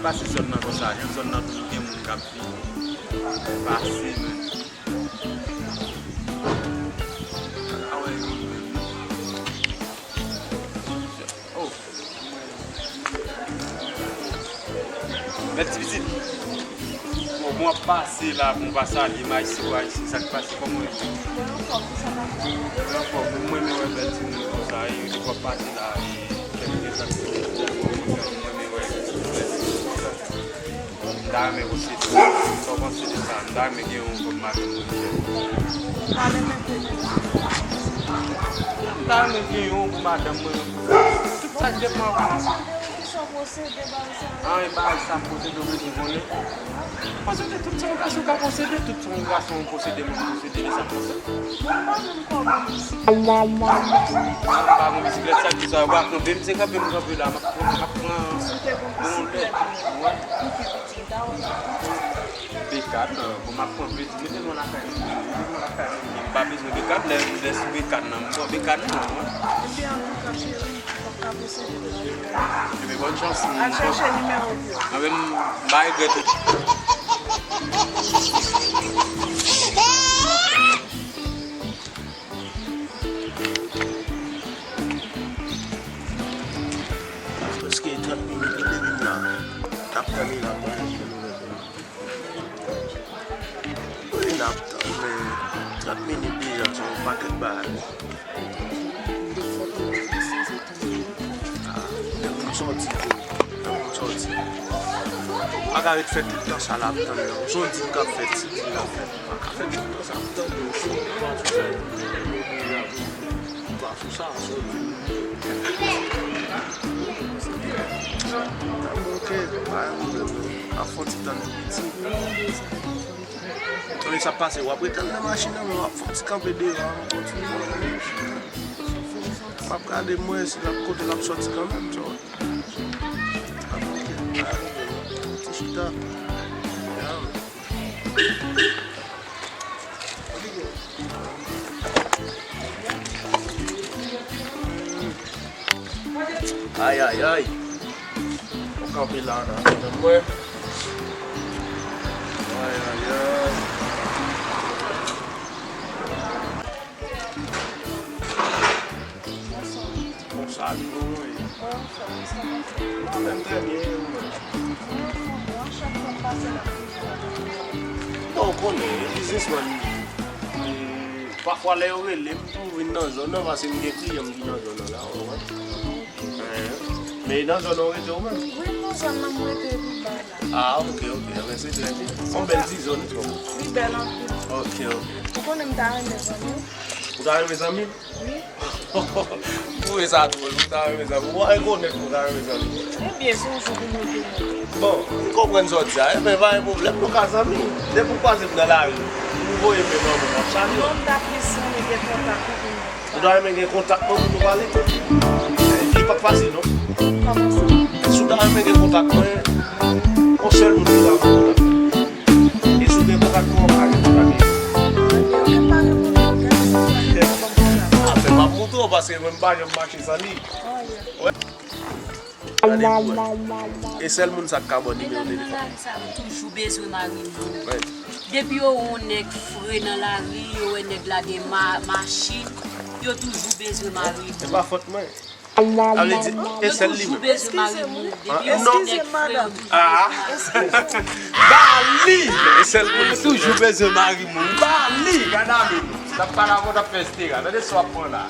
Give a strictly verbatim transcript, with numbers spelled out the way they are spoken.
Pase zòn nan konsa, jan zòn nan toujou gen moun k ap vini. Pase, men. Awe, oh. Mèt ti pitit. Bon, bon, ap pase la, bon, pa salye m ayisyen, ayisyen, sa k pase, kòman w ye? Mwen anfòm, mwen renmen wè bèl timoun konsa, e, depi w ap pase la, e, kèk de tan, mwen renmen wè bèl timoun konsa. M ta renmen posede. Sa w panse de sa? M ta renmen gen yon kòm madanm mwen. M ta renmen gen yon pou madanm mwen. Tout sa depann. An, e bagay sa posede w bezwen konnen. Paske tout sa yon gason ka posede, tout sa yon gason posede, mwen posede, e sa konsa. Mwen pa menm kò bon bisiklèt. Mwen pa gon bisiklèt, sa ki sa, w a kanpe m, se kanpe m kanpe la, m ap pran, m ap pran yon lèt. Wè. Bekàn, bon, m ap pran plezi, mete non lakay mwen, mete non lakay mwen, m pa bezwen bekàn, lè, lè sou bekàn nan, m pran bekàn nan, wè. Ebyen, antouka, cheri, fòk ka posede. Ebyen, bòn chans, m chèche nimewo w. Anben, m pa regrèt ou. Prèske trant minit li te vin la. N ap tann li la, pa gen nouvèl. Wi, n ap tann, men trant minit deja, se yon pakèt bagay. Ah, lè moun sòti tou, lè moun sòti. Pa ka ret fè tout tan sa l ap tann nan. Se yon dil k ap fèt, se dil k ap fèt. Pa ka fè tout tan sa ap tann nan. Ou pa sou sa, ou pa sou sa, se yon dil. Ok, pa gen pwoblèm non. Ap fè yon ti tann pou piti. Tande sa pase, w ap ret anndan machin nan, men w ap fè yon ti kanpe devan, w ap kontinye. M ap gade m wè si l ap kote l ap sòti kanmenm, so. Ap oke, ti chita. Ya. Ay, ay, ay. Ou kanpe la, nan, nan mwen. Ay, ay, ay. Bon, salut, kòman w ye? Mwen anfòm, sa pase? Mwen menm trè byen, e ou menm? Mwen anfòm, wi, a chak fwa m pase la. Bon, ou konnen, e biznismann. E, pafwa, lè yo rele m pou vin nan zòn nan, paske m gen kliyan m ki nan zòn nan la, ou konprann? Men nan zòn nan w rete ou menm? Wi, m nan zòn nan m rete epi ba la. Ah, ok, ok. Anben, se trè byen. Yon bèl ti zòn, wi. Li bèl anpil. Ok, ok. Ou konnen m ta renmen zanmi w? Ou ta renmen zanmi m? Wi. Ou wè sa dwòl, ou ta renmen zanmi m. Ou pa rekonèt ou ta renmen zanmi m. Ebyen, se yon jou pou mwen te mwen. Bon, m konprann sa w di a. Ebyen, pa gen pwoblèm, nou ka zanmi. Depi w kwaze m nan lari, ou voye men nan men m, m ap salye w. Non, m ta plis renmen gen kontak ou pou nou. Ou ta renmen gen kontak mwen pou nou pale? Li p ap fasil non. Kòman sa? Si w ta renmen gen kontak mwen, yon sèl moun ki ka ba w kontak mwen. E si w gen kontak mwen, w ap ka gen kontak li. Ebyen, ok, pa gen pwoblèm, gade si w ka gen kontak mwen. Apre, m ap montre w, paske mwen, m pa janm mache san li. Oh, yeah. Wè. Gade pou wè. E sèl moun sa k ka ba w nimewo telefòn. Medam nan lari sa yo toujou bezwen mari moun. Wi. Depi yo wè yon nèg fre nan lari, yo wè nèg la gen ma-, machin, yo toujou bezwen mari moun. Se pa fòt mwen. Sa vle di, e sèl li menm. Yo toujou bezwen mari moun. Depi yo wè yon nèg fre, yo toujou bezwen mari moun. Ba li! E sèl moun toujou bezwen mari moun. Ba li! Gade a menm. T ap pale avè w, t ap fè estera. Tande sa w ap pran la.